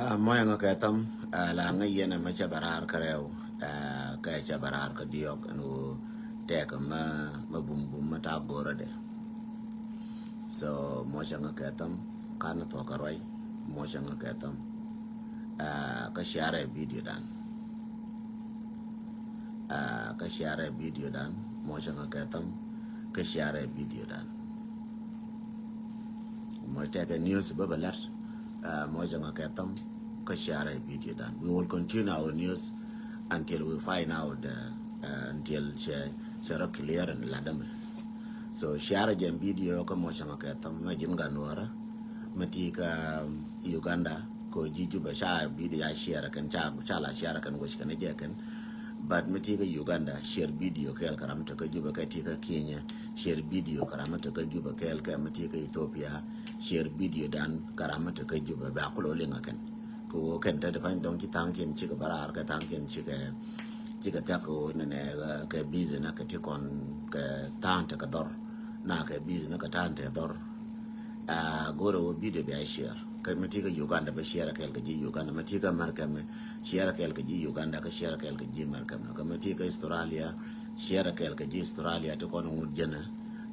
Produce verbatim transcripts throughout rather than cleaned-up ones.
Ah, mɔcɛ ŋa kɛ thäm, ah, la ŋa yɛn ɛmɛ cɛ bɛ raar kä rɛw, ah, kɛ cɛ bɛ raar kä diɔk ɛn ɣöö tɛk mɛ, mɛ bum bum mɛ ta̱a̱ go̱rä dɛ. So mɔcɛ ŋa kɛ thäm, kan thuɔk kɛ ruac, mɔcɛ ŋa kɛ thäm. Ah, kä share video dan. Ah, kä share video dan, mɔcɛ ŋa kɛ thäm, kä share video dan. Mɔcɛ tɛkɛ news bä bɛ lat, ah, mɔcɛ ŋa kɛ thäm, kä share video dan. We will continue our news until we find out, uh, uh, until cɛ, cɛ rɔ clear and lat dämɛ. So share jɛn video kä mɔcɛ ŋa kɛ thäm, mɛ ji̱n gan wärä. Mɛ ti kä, um, Uganda, kɛ ji̱ Jubɛ ca video ya share kɛn, ca, ca la share kɛn wec kɛn jɛ kɛn. But mɛ ti kä Uganda, share video kɛɛl kɛ ram mɛ te kä Jubɛ, kɛ ti kä Kenya, share video kɛ ram mɛ te kä Jubɛ kɛɛl, kɛ mɛ ti kä Ethiopia, share video dan kɛ ram mɛ te kä Jubɛ, bɛ a kulɛ liŋ a kɛn. Kɛ ɣöö kɛn te ti pa̱ny dɔ̱ŋ ci tha̱a̱ŋkiɛn cikɛ bä raar kɛ tha̱a̱ŋkiɛn cikɛ, cikɛ thia̱k kɛ ɣöö nɛnɛ, uh, kɛ business kɛ ti kɔn kɛ tha̱a̱ŋ te kɛ dhɔr. Na kɛ business kɛ tha̱a̱ŋ te dhɔr. Ah, go̱rɛ wä video bia share. Kä mɛ ti kä Uganda bɛ share kɛɛl kɛ ji̱ Uganda. Mɛ ti kä America mɛ share kɛɛl kɛ ji̱ Uganda, kä share kɛɛl kɛ ji̱ America mɛ. Kä mɛ ti kä Australia share kɛɛl kɛ ji̱ Australia ti kɔn ŋut jɛnɛ.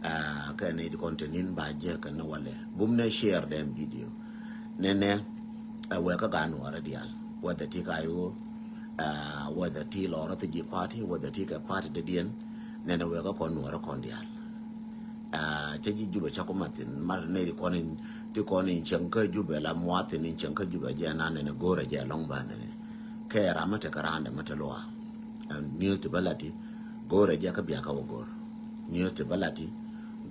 Ah, kɛ ni ti kɔn te nin ba jɛ kɛ ni walɛ. Bum nɛ share den video. Nɛnɛ, ah, wɛ kä gan wä rɛ dial. Whether ti ka yo, ah, whether ti lɔrä thi ji̱ party, whether ti kɛ party dee diɛn. Nɛnɛ wek kä kɔn nuɔrä kɔn diaal. Ah, cä ji̱ Jubɛ cä ku mathin mar nɛy ti kɔn in, ti kɔn in cieŋ kä Jubɛ la muathin in cieŋ kä Jubɛ jɛ nan nɛnɛ go̱o̱rä jɛ lɔŋ ba nɛnɛ. Kɛ ram mä te kä randɛ mä te luaa. Ah, news ti bä lati go̱o̱rä jɛ kä biakä wä go̱o̱r. News ti bä lati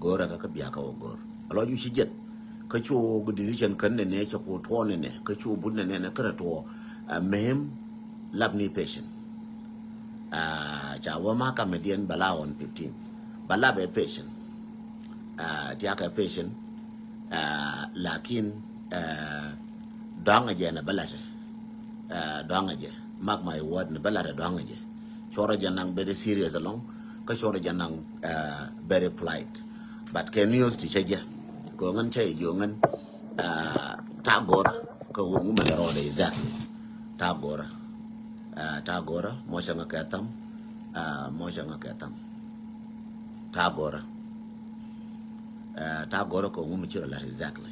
go̱o̱rä kä kä biakä wä go̱o̱r. A lɔ ju ci jeth kä cu decision kän nɛnɛ cɛ ku tuɔɔn nɛnɛ kä cu but nɛnɛ nɛ kärɛ tuɔɔ. Ah, mehim lap ni patient. Ah, ca wä ma kamediɛn bɛ la on fifteen. Bɛ lap ɛ patient. Ah, tiakɛ patient. Ah, lakin, ah, dɔaŋ ɛ jɛ nɛ bɛ lat. Ah, dɔaŋ ɛ jɛ. Mark my word, nɛ bɛ lat ɛ dɔaŋ ɛ jɛ. Cuɔrɛ jɛ naŋ very serious along. Kä cuɔrɛ jɛ naŋ, ah, very polite. But kɛ news ti cɛ jɛ. Kɛ ɣän cɛ jɛ ɣän. Ah, ta gor. Kɛ wä ŋu mɛ lɛ rɔɔdɛ exactly. Ta gor. Ah, ta gorä, mɔcɛ ŋa kɛ thäm. Ah, mɔcɛ ŋa kɛ thäm. Ta gorä. Ah, ta gorä kɛ ŋum ci rɔ lat exactly.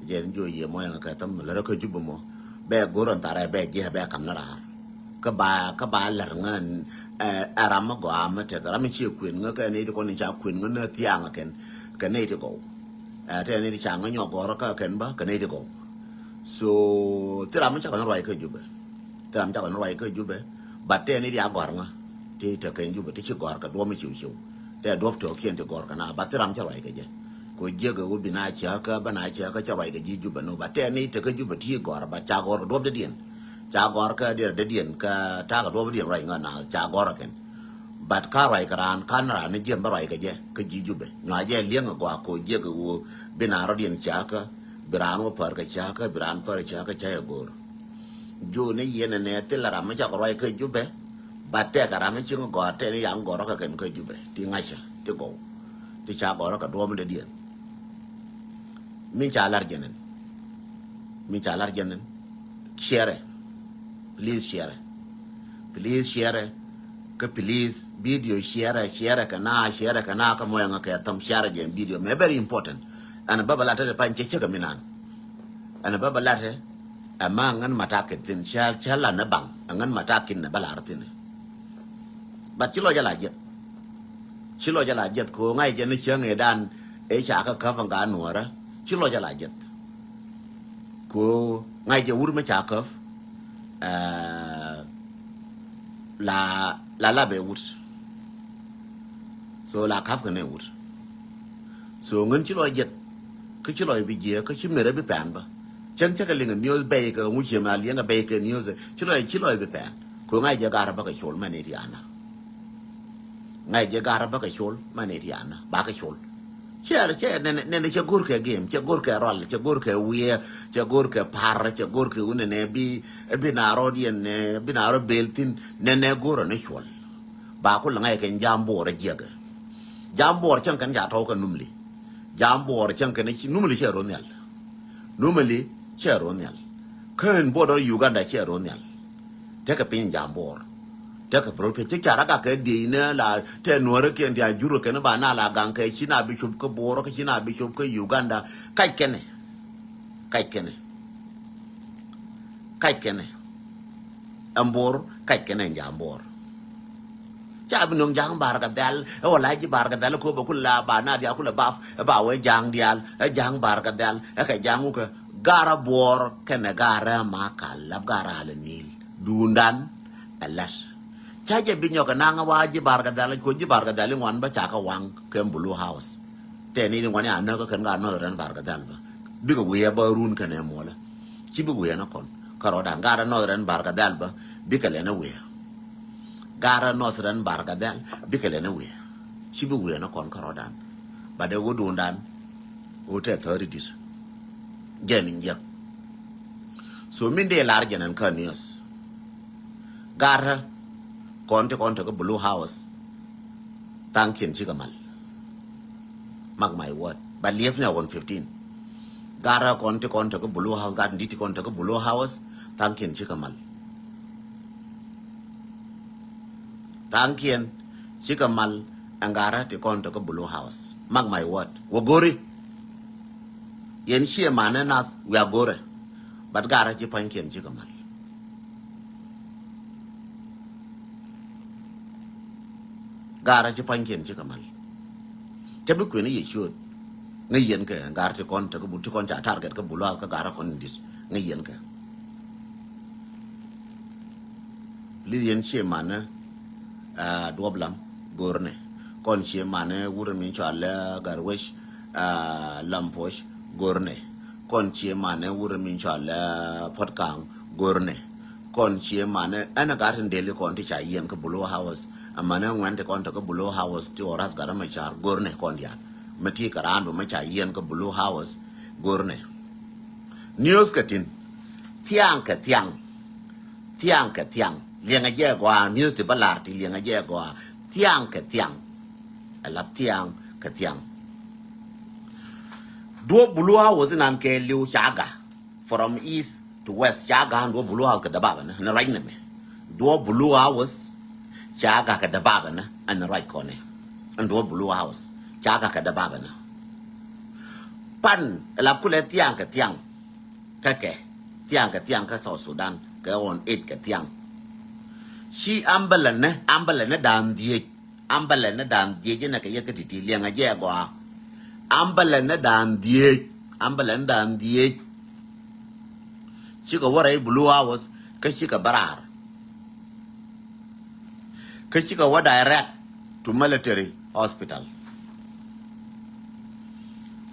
Jɛ ni jiɔ yɛ mɔcɛ ŋa kɛ thäm, lärä kä Jubɛ mɔ. Bɛ gorä tharɛ bɛ jiɛ bɛ kam ni raar. Kä ba, kä ba lär ŋa, eh, ɛ ram mi gɔaa mi tek, ram mi ciɛ kuën ŋa kɛ ni ti kɔn ni ca kuën ŋa ni thiaŋ kɛn, kɛ ni ti gɔw. Eh, tɛ ni ti ca ŋa nyɔ gorä kä kɛn ba, kɛ ni ti gɔw. So, thi ram mi ca kɔn ruac kä Jubɛ. Thil ram cakɔ ni ruac kä Jubɛ. But tɛ ni dia gɔr ŋa. Ti te keny Jubɛ ti ci gɔr kɛ duɔm ciw ciw. Tɛ duɔp tɔkiɛn ti gɔr kɛ na. But thil ram cɛ ruac kɛ jɛ. Ko jiɛk ɛ wä bi na cɛ kä bä na cɛ kä cɛ ruac kɛ ji̱ Jubɛ no. But tɛ ni te kä Jubɛ ti gɔr. But ca gɔr kɛ duɔp dädiɛn. Ca gɔr kä diɛr dädiɛn kä takɛ duɔp dädiɛn ruac ŋa na ca gɔr kɛn. But ka ruac kɛ raan kan raan ni jiɛm bä ruac kɛ jɛ kä ji̱ Jubɛ. Nyuac jɛ liɛŋ ɛ gɔaa ko jiɛk ɛ wä bi na rɔdiɛn ca kä. Bi raan wä pär kɛ ca kä bi raan pär ca kä ca ɛ gɔr. Juni yɛn nɛ thil ram mi cak ruac kä Jubɛ. Ba tɛk ram mi cieŋ gɔr tɛn yang gɔr kä kɛn kä Jubɛ ti ŋa̱cä ti gɔw. Ti ca gɔr kä duɔm dädiɛn. Min ca lar jɛnɛn. Min ca lar jɛnɛn. Share. Please share. Please share. Kä please video share, share kɛ na, share kɛ na kä mɔyɛ ŋa kɛ thom share jɛn video. Mɛ very important. Ɛn bä bä lat te pany cɛ cɛ kɛ minan. Ɛn bä bä lat te. Ɛmɛ ŋän matak kɛ thin cɛ cɛ la ni baŋ. Ŋän matak kin ni bä lar thin. But ci lɔcɛ la jiɛth. Ci lɔcɛ la jiɛth ko ŋa̱c jɛ ni cäŋ ɛ dan ɛ ca kä käp ŋa nuɔrä. Ci lɔcɛ la jiɛth. Ko ŋa̱c jɛ wur mi ca käp. Ɛɛ, la, la lap ɛ wut. So la kap kɛ nɛ wut. So ŋän ci lɔc jiɛth. Kä ci lɔc bi jiɛ kä ci merɛ bi pɛn bä. Cäŋ cä kɛ liŋ news bɛy kɛ ŋu ciɛ ma liɛŋ kɛ bɛy kɛ news. Ci lɔc, ci lɔc bi pɛn. Ko ŋa̱c jɛ gar bä kɛ col mɛ ni ti ana. Ŋa̱c jɛ gar bä kɛ col mɛ ni ti ana. Ba kɛ col. Cɛ, cɛ, nɛnɛ, nɛnɛ cɛ go̱r kɛ game, cɛ go̱r kɛ rɔl, cɛ go̱r kɛ wiɛ, cɛ go̱r kɛ par, cɛ go̱r kɛ wunɛ nɛ bi, bi na rɔ diɛn nɛ, bi na rɔ bel thin, nɛnɛ go̱r ni cuɔl. Ba ku lɛ ŋa̱c kɛ jam buɔr jiɛkɛ. Jam buɔr cäŋ kɛn ca tɔw kɛ numli. Jam buɔr cäŋ kɛn ci, numli cɛ ro nhial. Numli cɛ ro nhial. Kä ɛn border Uganda ciɛ ro̱o̱ nhial. Tekɛ piny ja̱a̱m Bor. Tekɛ bɛ ro̱o̱ piny ci ca rɔ gak kɛ diey ni la tɛ nuɔ̱ɔ̱rä kiɛn ti a jurä kɛn ba na la gaŋ kɛ ci na bi cop kä Bor kä ci na bi cop kä Uganda. Kac kɛnɛ. Kac kɛnɛ. Kac kɛnɛ. Ɛn Bor kac kɛnɛ ɛn ja̱a̱m Bor. Ca bi nöŋ ja̱a̱ŋ Barkɛ Dhɛl ɛ wala ji̱ Barkɛ Dhɛl ɛ köpɛ kula ba na diaal kula baf ɛ ba wee ja̱a̱ŋ diaal ɛ ja̱a̱ŋ Barkɛ Dhɛl ɛ kɛ ja̱a̱ŋ wukɛ garɛ Bor kɛnɛ garɛ Makal lap garɛ alɛ Nil duundan ɛ lät. Ca jɛ bi nyɔk kɛ naŋ ɛ wa ji̱ Barkɛ Dhɛl ɛ kuɔ ji̱ Barkɛ Dhɛl iŋuan bä ca kɛ waŋ kɛ Blue House. Tɛni iŋuan ya näk kä kɛn garɛ Northern Barkɛ Dhɛl bä bikɛ wi̱i̱ ɛ bä run kɛnɛ muɔlä. Ci bi wi̱i̱ ɛ nä kɔn kä rɔɔdan garɛ Northern Barkɛ Dhɛl bä bikɛ lɛn ɛ wi̱i̱. Garɛ Northern Barkɛ Dhɛl bikɛ lɛn ɛ wi̱i̱. Ci bi wi̱i̱ ɛ nä kɔn kä rɔɔdan. Ba dee wä duundan wä tɛ thäri dit. Jɛn in jiäk. So min dee lar jɛn ɛn kä news. Garɛ kɔn ti kɔn te kä Blue House. Thaŋkiɛn cikɛ mal. Mark my word. Ba liep ni a one fifteen. Garɛ kɔn ti kɔn te kä Blue House, gat in dit ti kɔn te kä Blue House. Thaŋkiɛn cikɛ mal. Thaŋkiɛn cikɛ mal ɛn garɛ ti kɔn te kä Blue House. Mark my word. Wä go̱ri. Yɛn ciɛ manɛ nath wiaa go̱rɛ. But garɛ ci pa̱nykiɛn cikɛ mal. Garɛ ci pa̱nykiɛn cikɛ mal. Cä bi kuën i̱ yɛ ciööt. Ŋäc yɛn kɛ garɛ ti kɔn te kä Bul ti kɔn ca target kä Bul wath kä garɛ kɔn in dit. Ŋäc yɛn kɛ. Li̱th yɛn cie manä duɔp lam go̱rnɛ. Kɔn cie manä wurɛ min cɔal Garwec lam puɔc go̱rnɛ. Kɔn cie manä wurɛ min cɔal Puɔt Kaŋ go̱rnɛ. Kɔn cie manä ɛn a gat in deli kɔn ti ca yiɛn kä Blue House. Amanä ŋuɛn ti kɔn te kä Blue House ti ɣɔr ras gat ama car go̱rnɛ kɔn diaal. Mɛ ti kɛ raan bä mɛ ca yiɛn kä Blue House go̱rnɛ. News kɛ tin. Thiaŋ kɛ thiaŋ. Thiaŋ kɛ thiaŋ. Liɛŋɛ jɛ gɔaa news ti bä lar ti liɛŋɛ jɛ gɔaa. Thiaŋ kɛ thiaŋ. Ɛ lap thiaŋ kɛ thiaŋ. Duɔp Blue House inan kɛ liw ca gak. From east to west ca gak ɛn duɔp Blue House kɛ däbabä ni ɛn ruac ni mɛ. Duɔp Blue House ca gak kɛ däbabä ni ɛn ruac kɔnɛ. Ɛn duɔp Blue House ca gak kɛ däbabä ni. Pan ɛ lap kulɛ thiaŋ kɛ thiaŋ. Kä kɛ thiaŋ kɛ thiaŋ kä South Sudan kɛ ɣɔn ëët kɛ thiaŋ. Ci ambulance ni ambulance ni da̱a̱n dhieec. Ambulance ni da̱a̱n dhieec inɛ kɛ yɛ kä ti̱ti̱ liɛŋɛ jɛ gɔaa. Ambulance ni da̱a̱n dhieec. Ambulance ni da̱a̱n dhieec. Cikɛ wä rɛy Blue House kä cikɛ bä raar. Kä cikɛ wä direct to military hospital.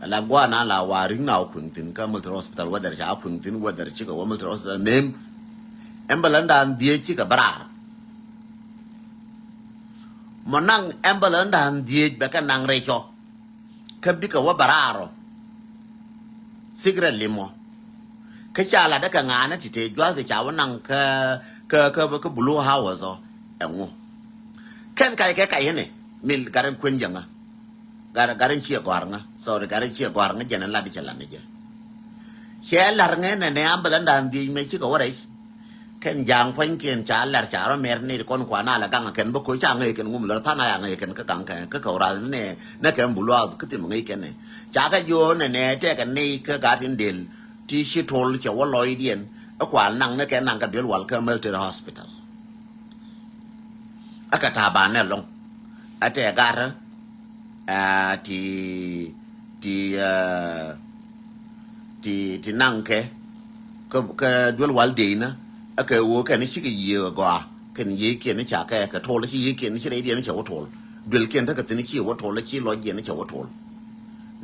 Ala guana la wa ri̱ŋ na wä kui̱ŋ thi̱n kä military hospital whether ca wä kui̱ŋ thi̱n whether cikɛ wä military hospital mem. Ambulance da̱a̱n dhieec cikɛ bä raar. Mɔ naŋ ambulance da̱a̱n dhieec bɛ kɛ naŋ rɛy cɔ. Kä bikɛ wä bɛ raar ɔ. Secretly mɔ. Kä ca lat dä kɛ ŋa̱a̱nä ti te juath kɛ ca wä naŋ kä kä kä kä Blue House ɔ. Ɛŋu. Kɛn kac kɛ kac inɛ mi gat in kuën jɛ ŋä. Gat gat in ciɛ gɔ̱a̱r ŋä. Sorry, gat in ciɛ gɔ̱a̱r ŋä jɛn in lat i̱ cɛ lat ni jɛ. Cɛ lar ŋä inɛ nɛ ambulance da̱a̱n dhieec mɛ cikɛ wä rɛy. Kɛn ja̱a̱ŋ pua̱nykiɛn ca lɛr ca rɔ mɛr ni ti kɔn kuan a lɛ gaŋ kɛn bä koc ca ŋäc kɛn ŋum lär tha̱a̱n a ya ŋäc kɛn kä gaŋ kɛ kä kɛ wä rath ni nɛ kɛn Blue House kä thim ŋäc kɛn ni. Ca kɛ jiö nɛ nɛ tɛkɛ ni kä gat in del ti ci tol cɛ wä lɔcdiɛn. Ɛ kual naŋ ni kɛ naŋ kɛ duel wal kä military hospital. Ɛ kɛ ta̱a̱ ba nɛ lɔŋ. Ɛ tɛ gat ɛ ti ti ɛ ti ti naŋ kɛ kä kä duel wal dee inä. Ɛ kɛ ɣöö kɛn cikɛ yiëë gɔaa kɛn yiëë kiɛn ca kɛ kɛ tol ci yiëë kiɛn ci rɛydiɛn cɛ wä tol. Duel kiɛn tekɛ thi̱n ci wä tol ci lɔcdiɛn cɛ wä tol.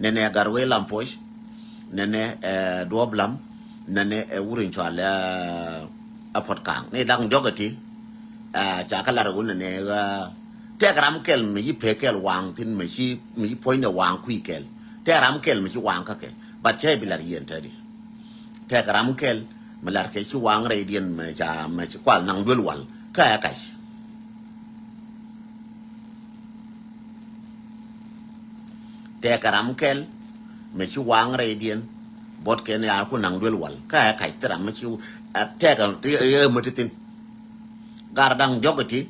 Nɛnɛ gat wee lam puɔc. Nɛnɛ ɛ duɔp lam. Nɛnɛ ɛ wurin cual ɛ ɛ puɔt kaŋ ni daŋ jɔk ɛ ti. Ɛ ca kä lar ɛ wun nɛnɛ ɛ tɛk ram kɛl mi yi pek kɛl waŋ thi̱n mi ci mi ci puɔ̱nydɛ waŋ kui̱ kɛl. Tɛk ram kɛl mi ci waŋ kä kɛ. But cɛ bi lar yien tɛdi. Tɛk ram kɛl mi lar kɛ ci waŋ rɛydiɛn mi ca mi ci kual naŋ duel wal kä ɛ kac. Tɛk ram kɛl mi ci waŋ rɛydiɛn. Buɔt kɛn ya ku naŋ duel wal. Kä ɛ kac thil ram mi ci, ɛ, tɛk ɛ ti, ɛ, ɛ, mi ti thin. Gar da̱ŋ diɔk iti.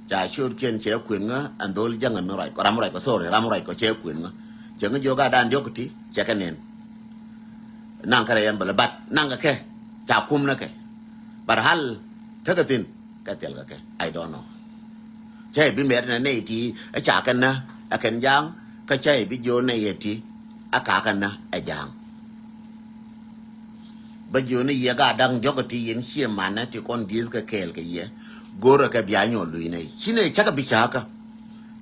Ca ciötkiɛn cɛ kuën ŋä ɛn dhol jäŋ mi ruac kɔ, ram ruac kɔ, sorry, ram ruac kɔ cɛ kuën ŋä. Cɛ ŋä jiök gar da̱ŋ diɔk iti, cɛ kɛ nɛn. Naŋ kɛ rɛy ɛmbɛl, but naŋ kɛ kɛ, ca kum nä kɛ. But hal tekɛ thin, kɛ thil kɛ kɛ, I don't know. Cä i̱ bi mɛt nɛ nɛy ti ɛ ca kɛ nä ɛ kɛn ja̱a̱ŋ, kä cä i̱ bi jiö nɛy ɛ ti ɛ ka kɛ nä ɛ ja̱a̱ŋ. Bä jiö ni yɛ gaat da̱ŋ diɔ̱k ɛ ti yɛn ciɛ manɛ ti kɔn dieth kɛ kɛɛl kɛ yɛ. Go̱rɛ kɛ bia nyɔl luc nɛy. Ci nɛy cä kɛ bi cääkä.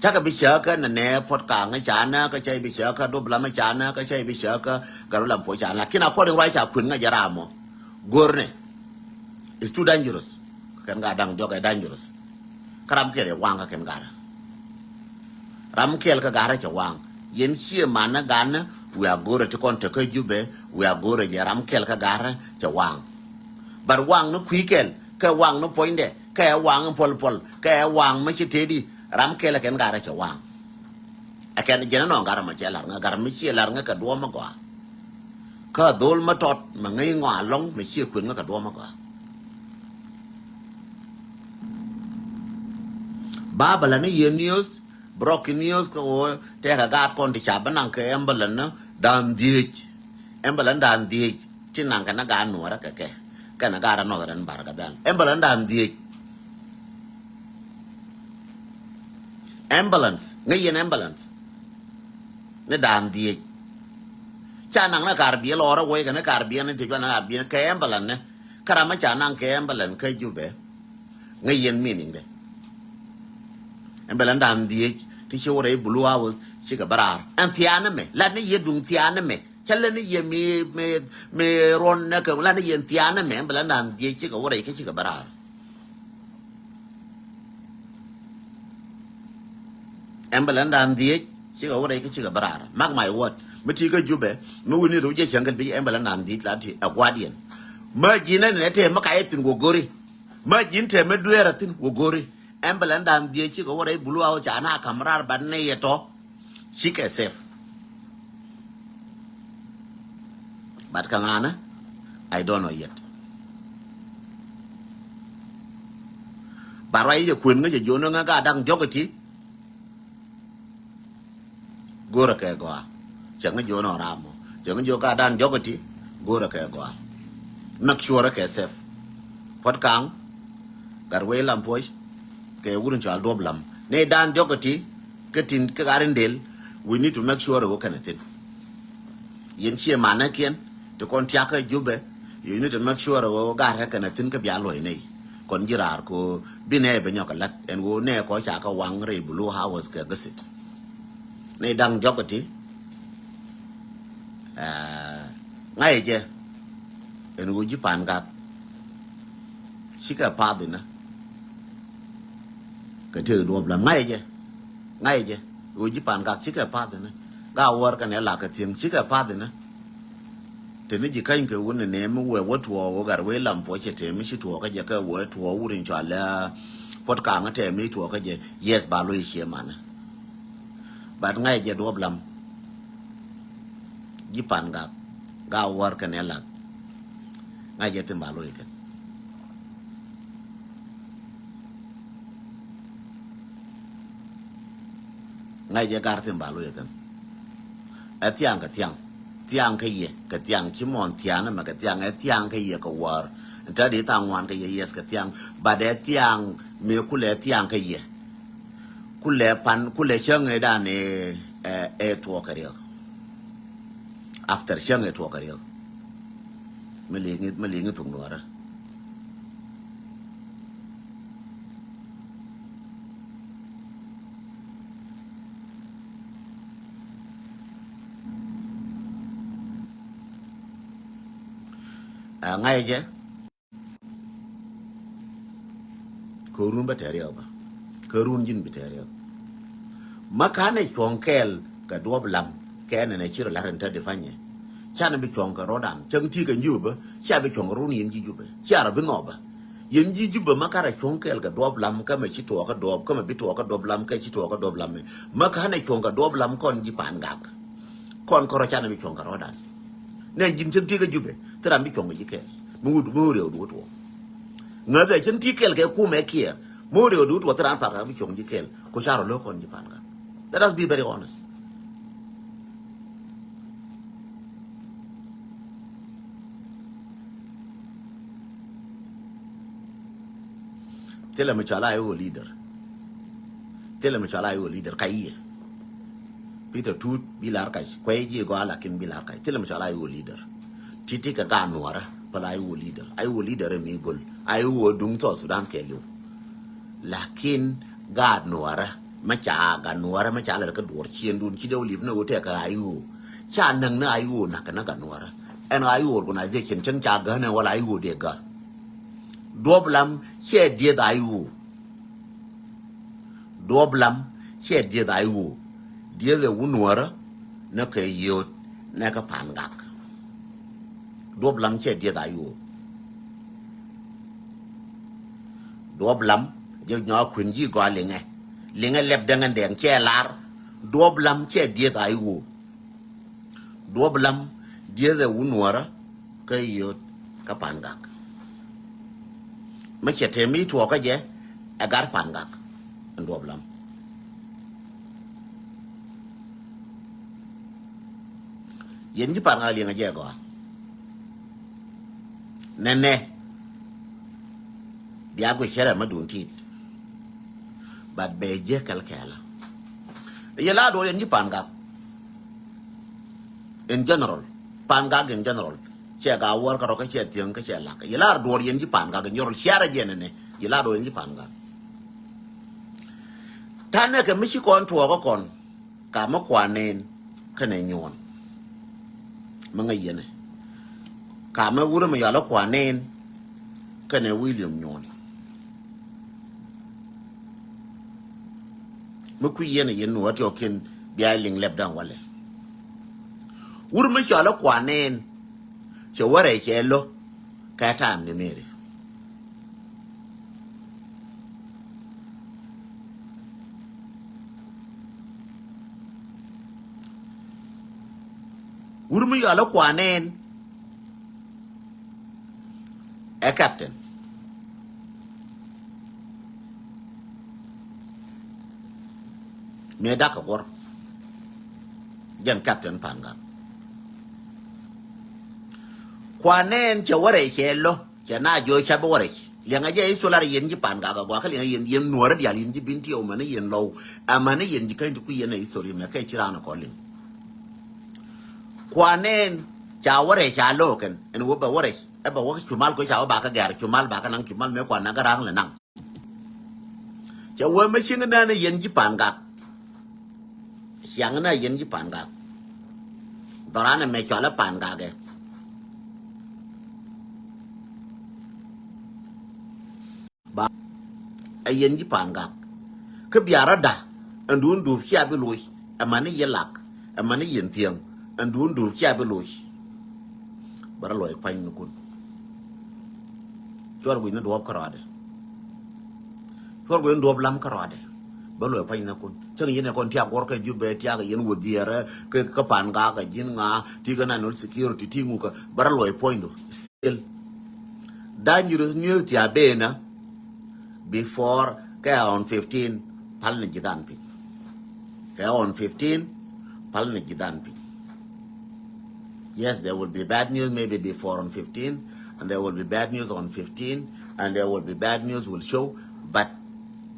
Cä kɛ bi cääkä nɛ nɛ puɔ̱t ka̱a̱ŋ ca nä, kä cä i̱ bi cääkä duɔ̱p lam ca nä, kä cä i̱ bi cääkä gat ru lam puɔ̱ ca nä. Lakin according ruac ca kuën ŋä jɛ ram mɔ. Go̱rnɛ. It's too dangerous. Kɛn gaat da̱ŋ diɔ̱k ɛ dangerous. Kä ram kɛl ɛ waŋ kä kɛn garä. Ram kɛl kä garä cɛ waŋ. Yɛn ciɛ manä ganä, wiaa go̱rä ti kɔn tekä Jubɛ, wiaa go̱rä jɛ ram kɛl kä garä cɛ waŋ. But waŋ ni kui̱ kɛl, kɛ waŋ ni puɔ̱nydɛ, kɛ waŋ ni puɔl puɔl, kɛ waŋ mi ci tëëdi, ram kɛl ɛ kɛn garä cɛ waŋ. Ɛ kɛn jɛn ɛnɔ gat ɛmɔ cɛ lar ŋä, gat ɛmɔ ciɛ lar ŋä kɛ duɔ̱ɔ̱m mi gɔaa. Kä dhol mi tɔt mi ŋäc ŋɔak ɛlɔ̱ŋ mi ciɛ kuën ŋä kɛ duɔ̱ɔ̱m mi gɔaa. Ba bɛ lɛ ni yɛ news, breaking news kä ɣöö tɛkɛ gaat kɔn ti ca bä naŋ kɛ ambulance ni da̱a̱n dhieec. Ambulance da̱a̱n dhieec ti naŋ kɛ ni gaat nuɔrä kɛ kɛ. Kɛnɛ gaat a Northern Bahr el Ghazal. Ambulance da̱a̱n dhieec. Ambulance, ŋä yɛn ambulance. Ni da̱a̱n dhieec. Ca naŋ ni kar biɛ lɔɔrä wec kɛ ni kar biɛ ni ti cuan ni kar biɛ kɛ ambulance ni. Kä ram mi ca naŋ kɛ ambulance kä Jubɛ. Ŋä yɛn meaning dɛ. Ambulance da̱a̱n dhieec ti ci wä rɛy Blue House cikɛ bä raar. Ɛn thiaani mɛ, lat ni yɛ duŋ thiaani mɛ. Cä lät ni yɛ mi, mi, mi ruɔn nɛ kɛ lat ni yɛn thiaani mɛ, ambulance da̱a̱n dhieec cikɛ wä rɛy kä cikɛ bä raar. Ambulance da̱a̱n dhieec cikɛ wä rɛy kä cikɛ bä raar. Mark my word. Mi ti kä Jubɛ, mi wi̱ni rɛw jɛ cäŋ kɛ bi ambulance da̱a̱n dhieec la ti ɛ guardian. Mä ji̱n ɛn ɛ tɛm mi ka yɛ thi̱n wä go̱ri. Mä ji̱n tɛm mi dueerä thi̱n wä go̱ri. Ambulance da̱a̱n dhieec cikɛ wä rɛy Blue House ca na ka̱m raar, but nɛy ɛ tɔ. Cikɛ safe. But kä ŋa̱nä, I don't know yet. But ruac jɛ kuën ŋä cɛ jiɔn ŋä gaat da̱ŋ diɔ̱k iti. Go̱rä kɛ gɔaa. Cɛ ŋä jiɔn ɔ ram mɔ. Cɛ ŋä jiɔn gaat da̱ŋ diɔ̱k iti. Go̱rä kɛ gɔaa. Make sure kɛ safe. Puɔ̱t ka̱ŋ. Gat wee lam puɔ̱c. Kɛ wur in cɔal duɔ̱p lam. Ni da̱ŋ diɔ̱k iti. Kä tin kä gat in del. We need to make sure ɛ wä kɛnɛ thin. Yɛn ciɛ manäkiɛn ti kɔn tiakä Jubɛ. You need to make sure ɛ wä gat rɛ kɛnɛ thin kä bia luɔ̱c nɛy. Kɔn ji̱ raar ko bi nɛy bɛ nyɔk kɛ la̱t ɛn ɣöö nɛy kɔ ca kɛ waŋ rɛy Blue House kɛ gäsit. Nɛy da̱ŋ diɔ̱k iti. Aa, ŋa̱cɛ jɛ ɛn ɣöö ji̱ Pangak. Cikɛ path inä. Kɛ tëë duɔ̱ɔ̱p lam ŋa̱cɛ jɛ. Ŋa̱cɛ jɛ. Ɣöö ji̱ Pangak cikɛ path inä. Gaa wäär kɛnɛ lak kɛ thi̱eŋ cikɛ path inä. Teni ji̱ käny kɛ wun ni nɛɛmi wee wä tuɔɔk wä gat wee lam puɔ̱c cɛ tɛɛmi ci tuɔɔk kä jɛ kɛ wee tuɔɔk wur in cɔal lɛ puɔ̱t ka̱a̱ŋ tɛɛmi tuɔɔk kä jɛ. Yes, ba lo̱c ciɛ manä. But ŋa̱cɛ jɛ duɔ̱ɔ̱p lam. Ji̱ Pangak. Gaa wäär kɛnɛ lak. Ŋa̱cɛ jɛ thi̱n ba lo̱c kɛn. Ŋa̱c jɛ gar thi̱n ba lo̱c ɛ kɛn. Ɛ thiaŋ kɛ thiaŋ. Thiaŋ kä yɛ kɛ thiaŋ ci mɔn thiaŋ mɛ kɛ thiaŋ ɛ thiaŋ kä yɛ kɛ wäär. Ɛn tɛ di thaŋ ŋuan kɛ yɛ, yes, kɛ thiaŋ. But ɛ thiaŋ mëë kulɛ thiaŋ kä yɛ. Kulɛ pan kulɛ cäŋ ɛ dan ɛ, ɛ, ɛ tuɔɔk kɛ riɛk. After cäŋ ɛ tuɔɔk kɛ riɛk. Mi liŋ, mi liŋ thuk nuɔrä. Ɛ ŋa̱cɛ jɛ. Kɛ run bä tɛriɛk bä. Kɛ run ji̱n bi tɛriɛk. Ma ka̱n ɛ cuɔ̱ŋ kɛɛl kɛ duɔ̱p lam kɛn ɛn ɛ ci rɔ la̱t ɛn te di pa̱nyɛ. Canɛ bi cuɔ̱ŋ kɛ rɔ̱dan cäŋ ti kɛ Jubɛ bä. Cia bi cuɔ̱ŋ kɛ run yɛn ji̱ Jubɛ. Cia rɔ bi nhɔk bä. Yɛn ji̱ Jubɛ ma ka̱n ɛ cuɔ̱ŋ kɛɛl kɛ duɔ̱p lam kä mɛ ci tuɔɔk kä duɔ̱p kä mɛ bi tuɔɔk kä duɔ̱p lam kä ci tuɔɔk kä duɔ̱p lam mɛ. Ma ka̱n ɛ cuɔ̱ŋ kɛ duɔ̱p lam kɔn ji̱ Pangak. Kɔn kärɔ canɛ bi cuɔ̱ŋ kɛ rɔ̱dan. Nɛ ji̱n cäŋ ti kä Jubɛ, thil ram bi cuɔ̱ŋ kɛ ji̱ kɛɛl. Mi wut, mi wut rɛw duut tuɔɔk. Ŋäthɛ cäŋ ti kɛɛl kɛ kumɛ kiɛɛr. Mi wut rɛw duut tuɔɔk, thil ram Pangak bi cuɔ̱ŋ ji̱ kɛɛl. Ku carɛ lo̱k kɔn ji̱ Pangak. Let us be very honest. Thilɛ mi cɔal a I O leader. Thilɛ mi cɔal a I O leader ka i̱ yɛ. Peter Tut bi lar kac. Kuɛ ji̱ gɔaa lakin bi lar kac. Thilɛ mi cɔal a I O leader. Ti̱ti̱ kɛ gaat Nuɔrä päl a I O leader. A I O leader ɛ mi göl. A I O duŋ South Sudan kɛɛliw. Lakin gaat Nuɔrä, mɛ ca gaat Nuɔrä, mɛ ca lɛl kä duɔr ciëŋdun ci dee wä li̱p ni wä tɛk kɛ I O. Ca näk ni I O nak kɛ ni gaat Nuɔrä. Ɛn I O organization cäŋ ca gäk ni wala I O dee gäk. Duɔp Lam cɛ dieth I O. Duɔp Lam cɛ dieth I O. Dieth ɛ wun Nuɔrä ni kɛ yio̱o̱t ni kɛ Pangak. Duɔp Lam cɛ dieth I O. Duɔp Lam jɛ nyɔk kuën ji̱ gɔaa liŋɛ. Liŋɛ lɛp däŋ ɛn dɛŋ cɛ lar. Duɔp Lam cɛ dieth I O. Duɔp Lam dieth ɛ wun Nuɔrä kä yio̱o̱t kä Pangak. Mɛ cɛ tëë mi tuɔɔkä jɛ ɛ gat Pangak. Ɛn Duɔp Lam. Yɛn ji̱ Pangak liŋɛ jɛ gɔaa. Nɛnɛ. Bia guic cɛ rɛm mi duun tit. But bɛ jɛ kɛl kɛɛlä. Yɛ la duɔr yɛn ji̱ Pangak. In general. Pangak in general. Cɛ ga wäär kä rɔ kä cɛ thiäŋ kä cɛ lak. Yɛ la duɔr yɛn ji̱ Pangak in general. Ciarɛ jɛ nɛnɛ. Yɛ la duɔr yɛn ji̱ Pangak. Tanɛ kɛ mi ci kɔn tuɔɔkä kɔn. Kamä Kuanen kɛnɛ Nyuɔn. Mi ŋäc yɛn ɛ. Kamä wurɛ mi yɔalä Kuanen kɛnɛ William Nyuɔn. Mi kui̱ yɛn ɛ yɛn nuɔ̱ɔ̱t yɔkiɛn bia liŋ lɛp da̱ŋ walɛ. Wurɛ mi cɔalä Kuanen cɛ wärɛ cɛ lo̱ kɛ ta̱a̱m ni Meri. Wur mi yɔal ɛ Kuanen ɛ captain. Mëë dak kɛ guɔr jɛn captain Pangak. Kuanen cɛ wärɛ cɛ lo̱. Cɛ na jiɔ ca bi wä rɛc. Liɛŋɛ jɛ history lar yɛn ji̱ Pangak a gɔaa kä liɛŋɛ yɛn, yɛn nuɔrä diaal yɛn ji̱ bin ti ɛ wä mɛn yɛn lɔw. Ɛ mɛn yɛn ji̱ käny ti kui̱ yɛn ɛ history mɛ kɛ ci raan ɛ kɔn liŋ. Kuanen ca wä rɛc ca lo̱k kɛn ɛn wä bɛ wä rɛc ɛ bɛ wä kä cumal kɛ ca wä ba kä gɛr cumal ba kä naŋ cumal mëë kuan na gɛ ra̱a̱ŋ lɛ naŋ. Cɛ wee mi cieŋ nɛn yɛn ji̱ Pangak. Ciaŋ nɛ yɛn ji̱ Pangak. Dhɔran ɛmɛ cɔal ɛ Pangak ɛ. Ba ɛ yɛn ji̱ Pangak. Kä bia rɔ̱da ɛn duun duur cia bi loc ɛmani yɛ lak ɛmani yɛn thiäŋ ɛn duun duur cia bi loc. Bä rɔ luɔc kuany ni kun. Cuɔr guic ni duɔ̱ɔ̱p kärɔadɛ. Cuɔr guic ni duɔ̱ɔ̱p lam kärɔadɛ. Bä luɔc kuany ni kun. Cäŋ yɛn ɛ kɔn tiak guɔr kɛ Jubɛ tiak yɛn wä dhiɛɛrɛ kɛ kä Pangak kɛ ji̱n ŋa ti kɛ national security ti ŋukä bä rɔ luɔc puɔ̱nydu. Still dangerous news ti a benä. Before kɛ on fifteen pal ni ji̱ dhan piny. Kɛ on fifteen pal ni ji̱ dhan piny. Yes, there will be bad news maybe before on fifteen, and there will be bad news on fifteen, and there will be bad news will show, but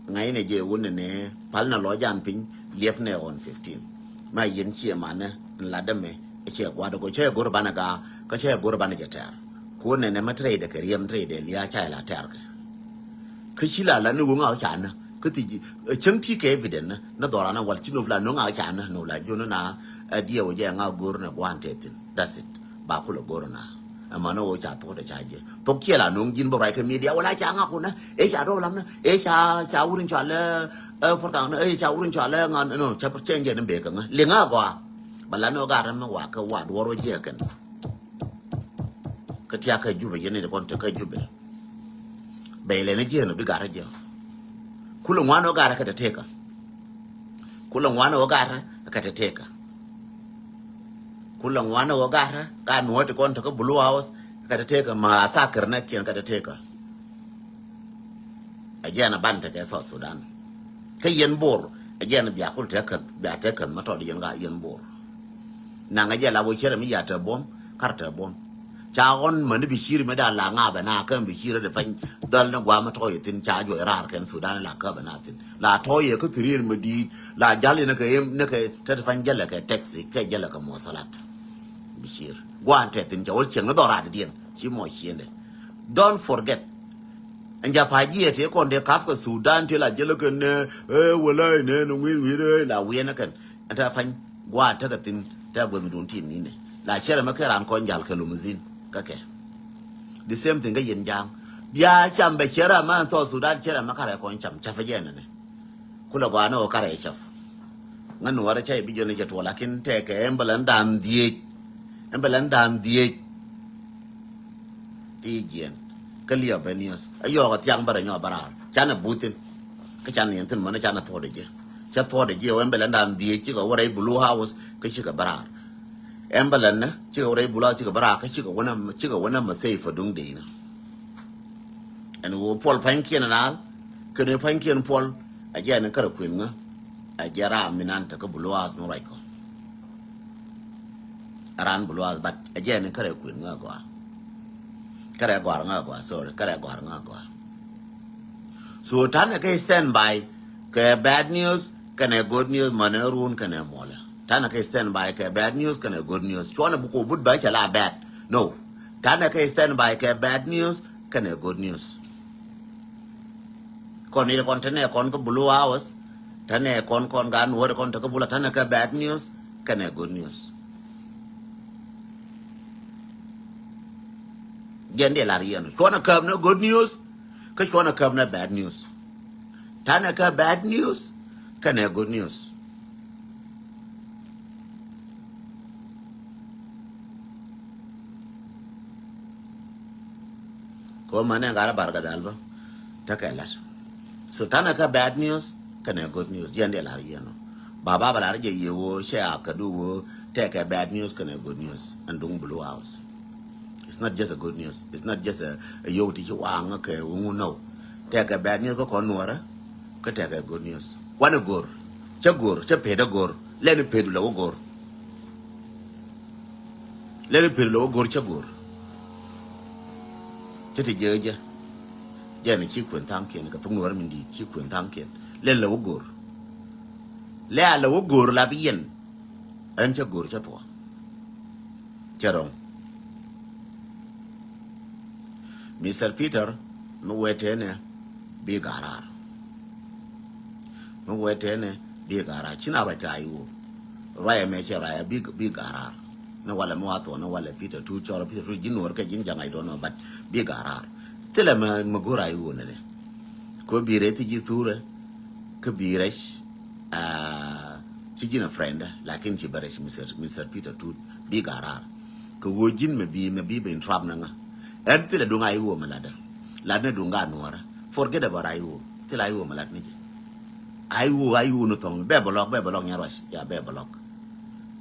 ŋa̱cnɛ jɛ wun nɛ pal nɛ lɔ jan piny liɛp nɛ on fifteen. Ma yɛn ciɛ manɛ n lat dämɛ cɛ gua̱dɛ kɔ cɛ go̱r banɛ gaa kä cɛ go̱r banɛ jɛ tɛr. Kuɔn nɛ nɛ mɛ tɛrɛ idɛ kɛ riɛm tɛrɛ idɛ lia̱a̱ ca ila tɛr kɛ. Kä ci la la ni wä ŋa wä ca nä kä ti ji̱ cäŋ ti kɛ evident nä nä dhɔra nä wal ci nop la ni wä ŋa wä ca nä nop la ji̱ wä nä na. Ɛ diɛ wä jɛ ŋa go̱r nɛ gua̱n tɛ thin. That's it. Ba kulɛ go̱r na. Ɛmɛ ni wä ca thok dɛ ca jiɛ thok ciɛ la no̱ŋ ji̱n bä ruac kɛ media wala ca ŋa kunä ɛ ca dɔw lam nä ɛ ca ca wur in cɔal ɛ puɔr kaŋ nä ɛ ca wur in cɔal ɛ ŋa nä nä ca pur cɛ in jɛ ni bek kɛ ŋa liŋ a gɔaa. Ba la ni wä gat ram mi wa kɛ wa duɔr wä jiɛ kɛn. Kä tiak kä Jubɛ yɛn ni kɔn te kä Jubɛ. Bɛ ilɛ ni jiɛn bi gat rɛ jiɛ. Kulɛ ŋuan wä gat rɛ kɛ te teka. Kulɛ ŋuan wä gat rɛ kɛ te teka. Kulɛ ŋuan ɛ ɣöö gat ɛ gat nuɔ̱ɔ̱t ti kɔn tekä Blue House. Kä te tekä ma asakir nɛ kiɛn kä te tekä. Ɛ jɛn a ban tekɛ South Sudan. Kä yɛn Bor ɛ jɛn bia kul tekɛ bia tekɛ ma tɔt yɛn gat yɛn Bor. Naŋ ɛ jɛ la wä cierɛ mi ya te buɔ̱m kar te buɔ̱m. Ca ɣɔn mäni Bashir mi da la ŋa bɛ na kä Bashir de pany dhɔl ni guam tɔy thin ca juɔc raar kɛn Sudan la kä bɛ na thin. La tɔy kä thirir mi diit la jal ni kɛ ni kɛ te pany jälɛ kɛ taxi kɛ jälɛ kɛ muwasalat. Bashir guan te thin ca wä cieŋ ni dhɔr rat diɛn ci mɔ ciendɛ. Don't forget. Ɛn ja pa jiɛ te kɔn de kap kɛ Sudan te la jälɛ kɛ ne eh wala ne ne ŋuir ŋuir eh la wiɛn kɛn. Ɛn ta pany gua̱a̱ tekɛ thi̱n tɛ guɛm dun tin ninɛ la cɛrɛ mɛ kɛ raan kɔn jal kɛ lomuzin kä kɛ. The same thing kä yɛn ja̱a̱ŋ bia cam bɛ cɛrɛ mɛ ɛn South Sudan cɛrɛ mɛ karɛ kɔn cam capɛ jɛ nɛnɛ. Kulɛ gɔaa ni ɣöö karɛ cap. Ŋä nuɔrɛ ca i̱ bi jɔni jɛ tuɔ lakin tɛkɛ ɛn bɛ lɛn da̱a̱n dhieec. Ɛn bɛ lɛn da̱a̱n dhieec. Ti jiɛn kä liɛ bɛ niɔs ɛ yɔɔk ɛ thiaŋ bɛ rɛ nyɔ bɛ raar canɛ buthin. Kä canɛ yɛn thin mɔnɛ canɛ thuɔdɛ jiɛ. Cɛ thuɔdɛ jiɛ wɛ ɛn bɛ lɛn da̱a̱n dhieec cikɛ wä rɛy Blue House kä cikɛ bɛ raar. Ɛn bɛ lɛn nɛ cikɛ wä rɛy Blue House cikɛ bɛ raar kä cikɛ wä nɛ cikɛ wä nɛ mɛ safe duŋ dee inɛ. Ɛn wä puɔl pa̱nykiɛn ɛn al kɛn pa̱nykiɛn puɔl. Ɛ jɛ ɛn kärɛ kuën ŋä ɛ jɛ raam mi nan tekä Blue House mi ruac kɔ. Ɛ raan Blue House but ɛ jɛ ɛn kärɛ kuën ŋä gɔaa. Kärɛ gɔar ŋä gɔaa sorry kärɛ gɔar ŋä gɔaa. So tanɛ kɛ stand by kɛ bad news kɛnɛ good news mɔnɛ run kɛnɛ muɔlɛ. Tanɛ kɛ stand by kɛ bad news kɛnɛ good news cuɔnɛ bukɔ but bɛ cɛ la bad. No. Tanɛ kɛ stand by kɛ bad news kɛnɛ good news. Kɔn ni kɔn tɛnɛ kɔn kä Blue House tɛnɛ kɔn kɔn gan wä kɔn tɛ kä Blue tɛnɛ kɛ bad news kɛnɛ good news. Jɛn diɛ lar yɛn cuɔnɛ käp ni good news. Kä cuɔnɛ käp ni bad news. Tanɛ kɛ bad news kɛnɛ good news. Ko mane ŋa̱r a bar kɛ dhal bä. Tekɛ lat. So tanɛ kɛ bad news kɛnɛ good news jiɛn dee lar yɛn ɔ. Baba bɛ lar jɛ yɛ woo cɛ a kɛ du woo tekɛ bad news kɛnɛ good news ɛn duŋ Blue House. It's not just a good news. It's not just a, a yow ti ci waŋ kɛ wuŋu no. Tekɛ bad news kä kɔn nuɔrɛ kä tekɛ good news. Wanɛ go̱r cä go̱r cä pet a go̱r lɛni pet lɛ wä go̱r. Lɛni pet lɛ wä go̱r cä go̱r. Cä ti jɛ jɛ jɛ ni ci kuen thaŋkiɛn kɛ thuk nuɔrɛ min di̱i̱t ci kuen thaŋkiɛn lɛn lɛ wä go̱r. Lɛ a lɛ wä go̱r la bi yɛn. Ɛn cä go̱r cä thuɔ. Cɛ rɔŋ. Mister Peter mi wee tënɛ bi ga̱raar. Mi wee tënɛ bi ga̱raar ci na ruac ka iwu. Ruac ɛmɛ cɛ ruac bi bi ga̱raar. Ni walɛ mi wa thuɔ ni walɛ Peter Tut cɔl Peter Tut ji̱n nuɔr kɛ ji̱n jaŋ I don't know but bi ga̱raar. Thilɛ mi mi go̱r a iwu nɛnɛ. Ko bi rɛc thi ji̱ thurɛ. Kä bi rɛc. Ci ji̱n a friend lakin ci bɛ rɛc Mister Mister Peter Tut bi ga̱raar. Kɛ ɣöö ji̱n mɛ bi mɛ bi ben trap ni ŋa. Ɛn thilɛ duŋ a iwuɔ mɛ latdä. Latni duŋ ga nuɔrä. Forget about a iwuɔ thilɛ a iwuɔ mɛ latni jɛ. A iwuɔ a iwuɔ ni thɔŋ bɛ bɛ lɔk bɛ bɛ lɔk nyɛ ruac ya bɛ bɛ lɔk.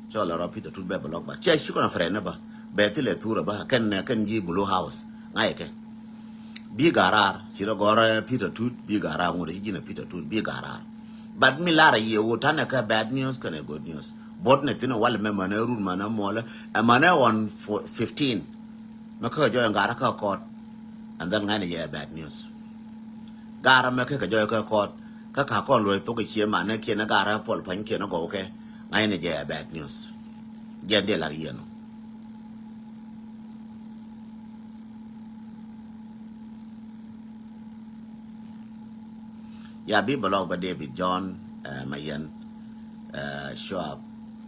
Cɔ lɛ rɔ Peter Tut bɛ bɛ lɔk ba cɛ ci kɔn a friend ni ba bɛ thilɛ thurɛ ba kɛn kɛn ji̱ Blue House ŋa̱cɛ kɛ. Bi ga̱raar ci rɔ gɔrɛ Peter Tut bi ga̱raar ŋut ci ji̱n a Peter Tut bi ga̱raar. But mi lar a yiëë wut tanɛ kɛ bad news kɛnɛ good news. Bot nɛ thin a wal mɛ mänɛ run mänɛ muɔlɛ ɛ mänɛ on fifteen. Mɛ kä jɔy ŋa̱rä kä kɔt. And then ŋa̱nɛ yɛ bad news. Ga̱rä mɛ kä kɛ jɔy kä kɔt kä ka kɔn luɔy thok ɛ cie manɛ kiɛn ɛ ga̱rä pɔl pany kiɛn ɛ gɔw kɛ. Ŋa̱nɛ jɛ bad news. Jɛ dee lar yiëë nɔ. Ya bi bɛ lɔk bä David John, eh, Mayen, eh, Shuab,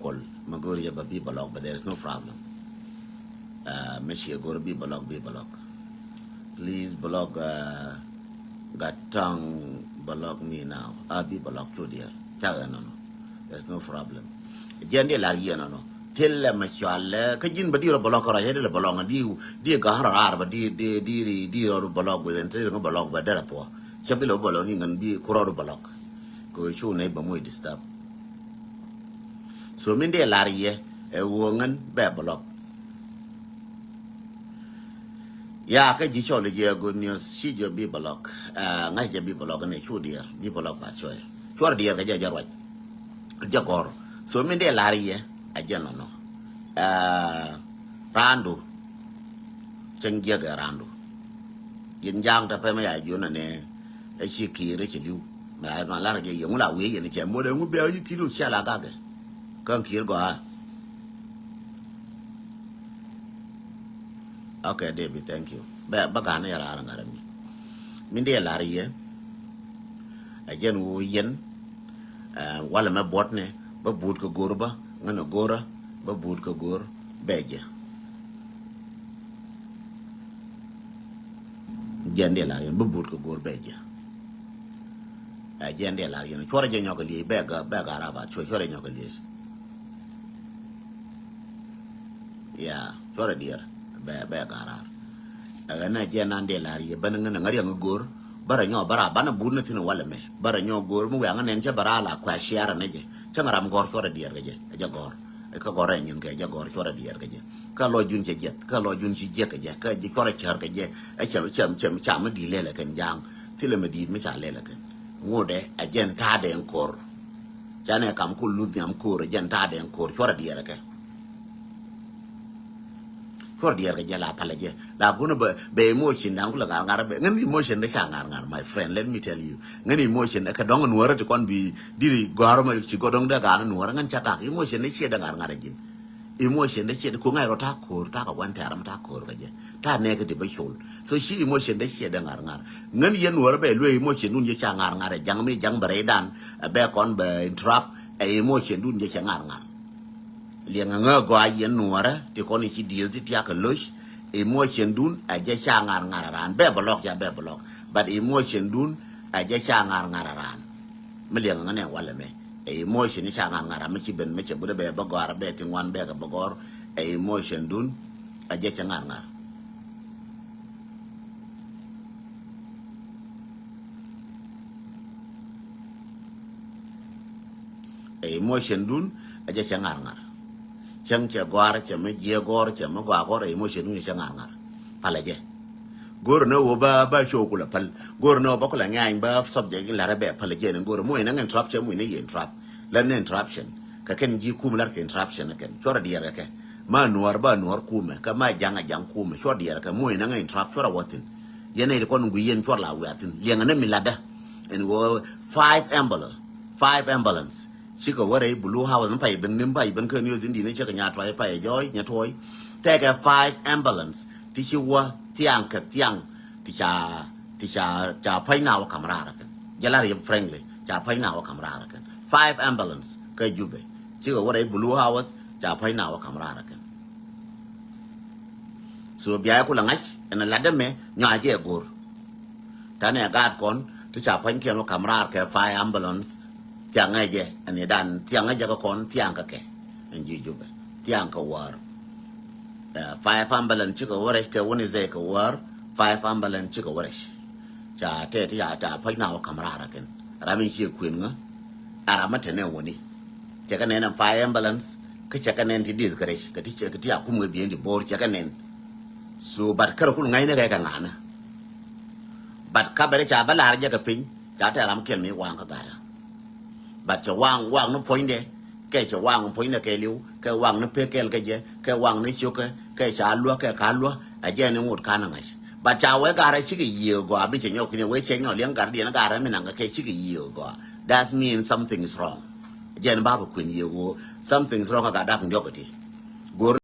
Kol, Magori ya bä bi bɛ lɔk bä, there is no problem. Eh, mɛ cie gor bi bɛ lɔk, bi bɛ lɔk. Please bɛ lɔk, eh, Gatang bɛ lɔk me now. Ah, bi bɛ lɔk cu diɛr. Cak ɛn nɔnɔ. There is no problem. Jiɛn di lar yiɛn nɔnɔ. Thilɛ mɛ cualɛ kä ji̱n bä di rɔ bä lɔk kärɔa cɛ di lɛ bä lɔk di di ga̱r rɔ raar bä di di di di rɔ bä lɔk gui̱dhɛn ti ri ŋä bä lɔk bä derɛ thuɔ. Cɛ bi lɛ bä lɔk ni ŋän bi kurɔ rɔ bä lɔk. Kɛ cu nɛ bä moc disturb. So min dee lar yɛ Ɛ wuɔ̱ŋ ɛn bɛ block. Ya kä ji̱ cɔl jiɛ good news ci jɛ bi block. Ŋa̱c jɛ bi block ni cu diɛɛr bi block ba cuɔy. Cuɔr diɛɛr kɛ jɛ jɛ ruac. Jɛ gɔr. So min dee lar yɛ a jɛ nɔnɔ. Raandu. Cäŋ jiɛk ɛ raandu. Yin ja̱a̱ŋ tɛ pɛmɛ ya jiön ɛnɛ. Ɛ ci kiir ɛ ci li̱w. Mɛ a ma lar jɛ yɛ ŋu la wi̱i̱ yɛn cɛ mot ɛ ŋu bɛ ɛ ci kiir cia la gakɛ. Kä kiir gɔaa. Okay, David, thank you. Bɛ bä ga̱a̱n yɛ raar ŋa̱r mi. Min dee lar yɛ. Ɛ jɛn wu yɛn. Walɛ mɛ buɔtnɛ bä buut kɛ go̱r bä ŋän ɛ go̱rä bä buut kɛ go̱r bɛ jɛ. Jɛn dee lar yɛn bä buut kɛ go̱r bɛ jɛ. Ɛ jɛn dee lar yɛn cuɔrɛ jɛ nyɔk kɛ liec bɛ ga bɛ ga rabat cuɔ cuɔrɛ nyɔk kɛ liec. Ya cuɔrɛ diɛɛr bɛ bɛ ga rar. Ɛ ɣän ɛ jɛn nan dee lar yɛ bän ŋän ɛ ŋä riɛŋ go̱r. Bärɛ nyɔ bärɛ banɛ but ni thin walɛ mɛ bärɛ nyɔ go̱r mi wiaŋä nɛn cä bärɛ la kua ciarɛ ni jɛ. Cäŋ ram gɔr cuɔrɛ diɛɛr kɛ jɛ ɛ jɛ gɔr. Kä gɔr ɛ nyin kɛ jɛ gɔr cuɔrɛ diɛɛr kɛ jɛ. Kä lɔ jun cɛ jiɛth kä lɔ jun ci jiɛk kɛ jɛ kä cuɔrɛ cär kɛ jɛ. Ɛ cɛm cɛm cɛm cam mi di̱i̱t lɛlɛ kɛn ja̱a̱ŋ. Thilɛ mi di̱i̱t mi ca lɛlɛ kɛn. Ŋotdɛ ɛ jɛn ta̱a̱dɛ ɛn ko̱r. Canɛ kam kul luth nhiam ko̱r ɛ jɛn ta̱a̱dɛ ɛn ko̱r cuɔrɛ diɛɛr kɛ. Cuɔr diɛɛr kɛ jɛ la palɛ jɛ la gunä bɛ bɛ emotion dan kulɛ ŋar ŋar bɛ ŋän emotion de ca ŋar ŋar my friend, let me tell you. Ŋän emotion de kɛ dɔŋ nuɔrä ti kɔn bi diri gɔ̱a̱r ma ci gɔdɔŋ de ŋar nuɔrä ŋän ca tak emotion de ciɛ de ŋar ŋar jin. Emotion de ciɛ de ko ŋa̱c rɔ ta ko̱r ta kɛ wan tɛ̈r ma ta ko̱r kɛ jɛ ta negative bä col. So ci emotion de ciɛ de ŋar ŋar ŋän yɛ nuɔrä bɛ luee emotion dun jɛ ca ŋar ŋar ɛ jaŋ mi jaŋ bɛ rɛy dan. Bɛ kɔn bɛ interrupt ɛ emotion dun jɛ cɛ ŋar ŋar. Liɛŋɛ ŋä gɔaa yɛn nuɔrä ti kɔn i̱ ci dieth ti tiak kɛ loc. Emotion dun a jɛ ca ŋar ŋar a raan bɛ bɛ lɔk ca bɛ bɛ lɔk. But emotion dun a jɛ ca ŋar ŋar a raan. Mi liɛŋɛ ŋä nɛ walɛ mɛ ɛ emotion i̱ ca ŋar ŋar a mi ci ben mi cɛ butdɛ bɛ bä gɔar bɛ ti ŋuan bɛ kɛ bä gɔr. Ɛ emotion dun a jɛ cɛ ŋar ŋar. Ɛ emotion dun a jɛ cɛ ŋar ŋar. Cäŋ cɛ gɔar cɛ mi jiɛ gɔr cɛ mi gɔa gɔr ɛ emotion dun cɛ ŋar ŋar. Palɛ jɛ. Go̱r ni wä ba ba show kulɛ päl. Go̱r ni wä ba kulɛ ŋɛny ba subject in larɛ bɛ palɛ jɛ ni go̱r mo in a ŋɛ interruption mo in a yɛ interrupt. Lɛ ni interruption. Kɛ kɛn ji̱ kum lar kɛ interruption kɛn cuɔrɛ diɛɛr kɛ kɛ. Ma nuɔr ba nuɔr kumɛ kɛ ma jaŋ a jaŋ kumɛ cuɔrɛ diɛɛr kɛ mo in a ŋɛ interrupt cuɔrɛ wä thin. Yɛn nɛy ti kɔn gui yɛn cuɔr la wiathin liɛŋɛ ni mi latdä. Ɛn ɣöö five ambulance, five ambulance cikɛ wä rɛy Blue House mi pay ben ni pay ben kä ni ɣöö thin di̱t ni cɛ kɛ nya tuɔy pay jɔɔy nya tuɔy. Tɛkɛ five ambulance ti ci wä thiaŋ kɛ thiaŋ ti ca ti ca ca pua̱ny na wä kam raar kɛn jɛ la riɛp frankly ca pua̱ny na wä kam raar kɛn five ambulance kä Jubɛ cikɛ wä rɛy Blue House ca pua̱ny na wä kam raar kɛn. So bia i̱ kulɛ ŋa̱c ɛn latdä mɛ nyɔac kɛ go̱r. Tanɛ gaat kɔn ti ca pua̱nykiɛn wä kam raar kɛ fire ambulance. Thiaŋɛ jɛ ɛn i̱ dan thiaŋɛ jɛ kä kɔn thiaŋ kä kɛ. Ɛn ji̱ Jubɛ thiaŋ kä wäär. Fire ambulance cikɛ wä rɛc kɛ Wednesday kɛ wäär. Fire ambulance cikɛ wä rɛc. Ca tɛt ti ca ta pua̱ny na wä kam raar kɛn ram in ciɛ kuën ŋä. Ɛ ram mi te nɛ wäni. Cɛ kɛ nɛn ɛn fire ambulance kä cɛ kɛ nɛn ti dieth kɛ rɛc kɛ ti cɛ kɛ ti a kum kɛ bi̱i̱n ti bo̱o̱r cɛ kɛ nɛn. So but kärɛ kul ŋa̱cnɛ kɛ kɛ ŋa̱cnä. But ka bɛ ri ca bä la̱r jɛ kɛ piny ca tɛr ram kiɛn mi waŋ kä gatdä. But cɛ waŋ waŋ ni puɔ̱nydɛ kɛ cɛ waŋ puɔ̱nydɛ kɛ li̱w kɛ waŋ ni pek kɛl kɛ jɛ kɛ waŋ ni cokɛ kɛ ca luäk kɛ ka luäk. Ɛ jɛ ni ŋot kan ŋa̱c but ca wee gatdä cikɛ yiëë gɔaa bi cɛ nyɔk ki̱n wee cɛ nyɔk liɛŋ gatdä diɛn gatdä mi naŋ kɛ kɛ cikɛ yiëë gɔaa. That mean something is wrong. Jɛn ba bɛ kuën yiëë ɣöö something is wrong kä gatdä diɔk iti. Go̱r